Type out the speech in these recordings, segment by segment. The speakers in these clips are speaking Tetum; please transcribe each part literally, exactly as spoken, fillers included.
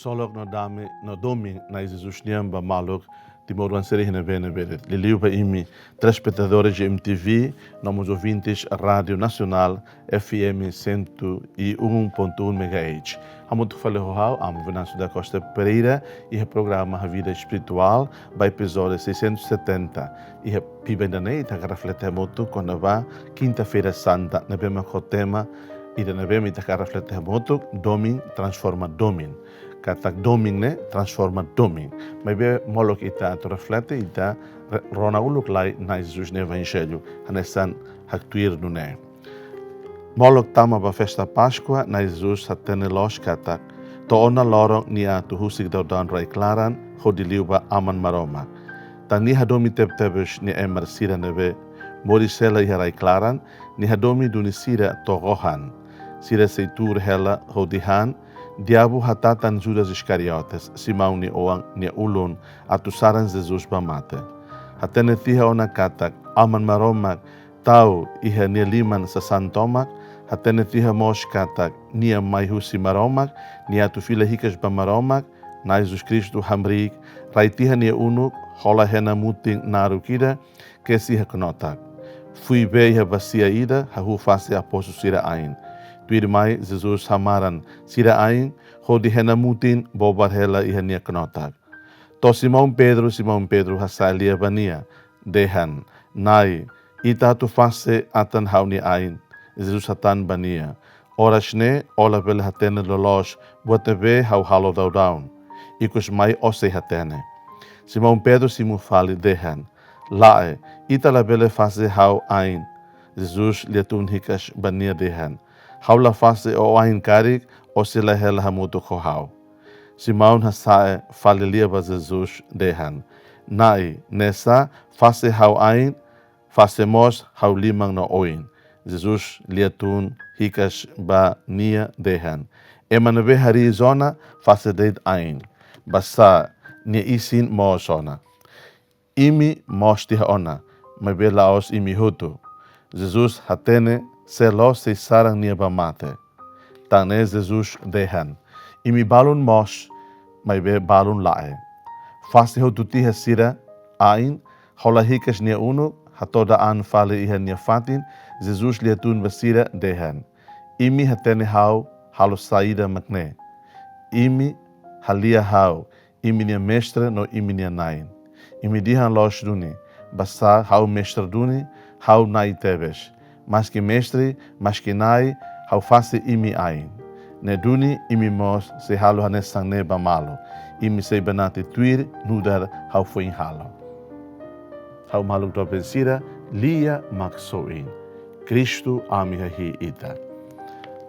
Ksolok no dame no domin Na'i Jesus nian ba maluk timoroan sira iha ne'ebé-ne'ebé de'it. Liuliu ba imi telespetadores de M T V, no mós ouvintes Rádio Nacional F M cento e um ponto um megahertz. Hamutuk fali ho ha'u, Amu Venâncio da Costa Pereira, iha programa Vida Espiritual, ba epizódiu seiscentos e setenta. Iha biban ida-ne'e ita hakarak reflete hamutuk kona-ba Kinta-feira Santa, ne'ebé mak ho tema ida ne'ebé mak ita hakarak reflete hamutuk, Domin Transforma Domin. Katak domin ne'e transforma domin. Maibé molok ita atu reflete, ita re-, rona uluk lai Na'i Jesus nia Evanjellu, hanesan haktuir nune'e. Molok tama ba festa Páskua, Na'i Jesus hatene loos katak to'o ona loron nia atu husik daudaun rai-klaran hodi liu ba Aman Maromak. Tan nia hadomi tebetebes nia emar sira ne'ebé moris hela iha rai-klaran, nia hadomi duni sira to'o gohan. Sira sei tuur hela hodi han, Diabu hatatan Judas Iskariotes, Simão nia oan, nia ulun atu saran Jesus ba mate. Hatene tiha ona katak Aman Maromak tau iha nia liman sasán tomak, hatene tiha mós katak nia mai husi Maromak, nia atu fila hikas ba Maromak, Na'i Jesus Kristu hamriik, rai tiha nia unuk, hola hena mutin naruk ida, kesi iha knotak. Fui bee iha basia ida, hahú fase apóstolu sira ain. Tuirmai Jesus hamaran sira ain, hodi hena mutin bobar hela iha nia knotak. To'o Simão Pedro, Simão Pedro hasa'e lia ba nia, dehan: Na'i, ita atu fase atan ha'u-nia ain? Jesus hatán ba nia: Oras ne'e ó labele hatene loloos buat ne'ebé ha'u halo daudaun. Ikus mai ó sei hatene. Simão Pedro simu fali dehan: Lae, ita labele fase ha'u ain. Jesus lia tun hikas ba nia dehan: Ha'u la fase ó ain karik, ó sei la hela hamutuk ho ha'u. Simão hasa'e fali lia ba Jesus dehan: Na'i, ne'e sá, fase ha'u ain, fase mós ha'u liman no oin. Jesus lia tun hikas ba nia dehan: Ema ne'ebé hariis ona, fase de'it ain. Basá nia isin moos ona. Imi moos tiha ona, maibé la'ós imi hotu. Jesus hatene sé loos sei saran nia ba mate. Tan ne'e Jesus dehan: Imi balun moos, maibé balun lae. Fase hotu tiha sira ain, hola hikas nia unuk, hatoda an fali iha nia fatin, Jesus lia tun ba sira dehan: Imi hatene ha'u halo saida mak ne'e? Imi halia ha'u imi-nia Mestre no imi-nia Na'i. Imi dehan loos duni, basá ha'u Mestre duni, ha'u Na'i tebes. Maski Mestre, maski Na'i, ha'u fase imi ain. Ne'e duni imi mós sei halo hanesan ne'e ba malu. Imi sei banati tuir nu'udar ha'u foin halo. Ha'u maluk doben sira, lia Maksoin. Kristu ami hahi'i ita.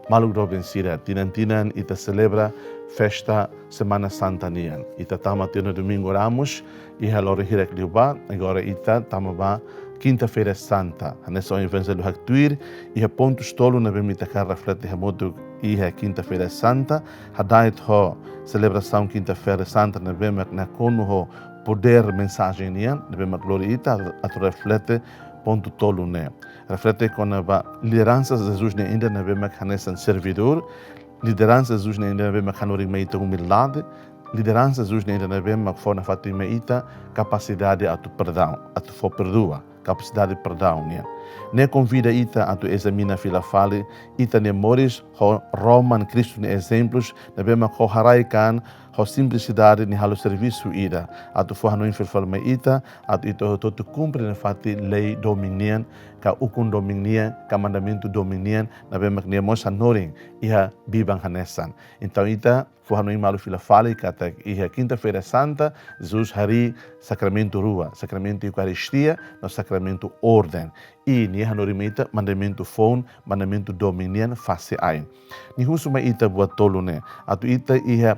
Maluk doben sira, tinan-tinan ita selebra festa Semana Santa nian. Ita tama tiha ona Domingu Ramus, iha loron hirak liubá, agora ita tama ba Kinta-feira Santa. Hanesan Evanjellu haktuir, iha pontus tolu ne'ebé mak ita hakarak reflete hamutuk iha Kinta-feira Santa, hada'et ho selebrasaun Kinta-feira Santa ne'ebé mak nakonu ho podér mensajen nian, ne'ebé mak lori ita atu reflete pontu tolu ne'e. Reflete kona-ba lideransa Jesus nian ida ne'ebé mak hanesan servidór, lideransa Jesus nian ida ne'ebé mak hanorin mai ita umildade, lideransa Jesus nian ida ne'ebé mak fó nafatin mai ita kapasidade atu perdaun, atu fó perdua, kapasidade perdaun nian. Ne'e konvida ita atu ezamina fila fali ita-nia moris ho roman Kristu nia ezemplus ne'ebé mak ho haraik-an, ho simplisidade nia halo servisu ida atu fó hanoin fila fali mai ita, atu ita hotu-hotu kumpre nafatin lei domin nian, ka ukun domin nian, ka mandamentu domin nian, ne'ebé mak nia mós hanorin iha biban hanesan. Entaun ita fó hanoin malu fila fali katak iha Kinta-feira Santa, Jesus harii sakramentu rua, sakramentu Eukaristia no sakramentu orden. I nia hanorin mai ita mandamentu foun, mandamentu domin nian fase ain. Nia husu mai ita buat tolu ne'e, atu ita iha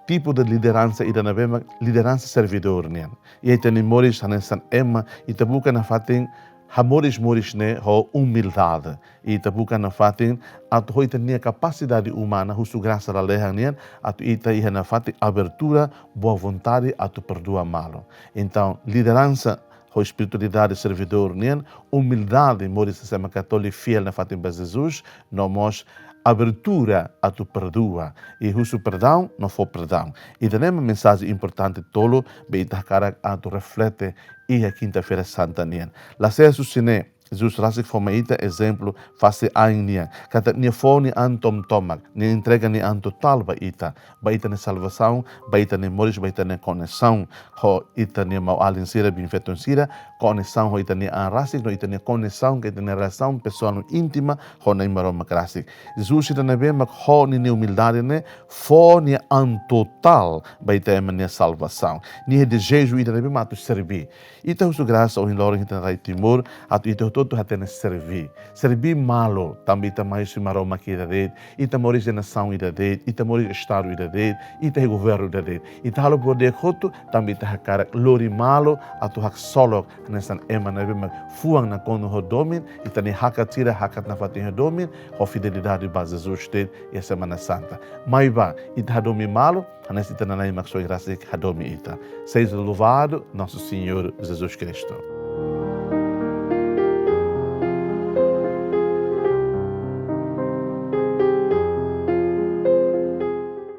tipu de lideransa ida ne'ebé mak lideransa servidór nian. Iha ita-nia moris hanesan ema, ita buka nafatin hamoris moris ne'e ho umildade. Ita buka nafatin atu ho ita-nia kapasidade umana, husu grasa lalehan nian, atu ita iha nafatin abertura, boa vontade atu perdua malu. Entaun, lideransa ho espiritualidade servidór nian, umildade, moris hanesan ema katóliku fiél nafatin ba Jesus, no mós abertura atu perdua, i husu perdaun no fó perdaun. Ida-ne'e mak mensajen importante tolu be ita hakarak atu reflete iha Kinta-feira Santa nian. La sei husi ne'e, Jesus rasik fó mai ita ezemplu fase ain nian, katak nia fó nia an tomak-tomak, nia entrega nia an totál ba ita, ba ita-nia salvasaun, ba ita-nia moris, ba ita-nia koneksaun ho ita-nia maun-alin sira, biin-feton sira, koneksaun ho ita-nia an rasik, no ita-nia koneksaun ka ita-nia relasaun pesoál no íntima ho Na'i Maromak rasik. Jesus ida ne'ebé mak ho ninia umildade ne'e fó nia an totál ba ita ema nia salvasaun. Nia dezeju ida ne'ebé mak atu serbí. Ita husu grasa ohin loron iha ita-nia rai Timor, atu ita hotu-hotu hatene serbí. Serbí malu, tanba ita mai husi Maromak ida de'it, ita moris iha nasaun ida de'it, ita moris iha estadu ida de'it, ita iha governu ida de'it. Ita halo buat di'ak hotu, tanba ita hakarak lori malu, atu haksolok hanesan ema ne'ebé mak fuan nakonu ho domin, ita-nia hakat sira hakat nafatin ho domin, ho fidelidade ba Jesus de'it iha Semana Santa. Mai bá, ita hadomi malu, hanesan ita-nia Na'i Maksoin rasik hadomi ita. Seja louvado nosso Senhor Jesus Cristo.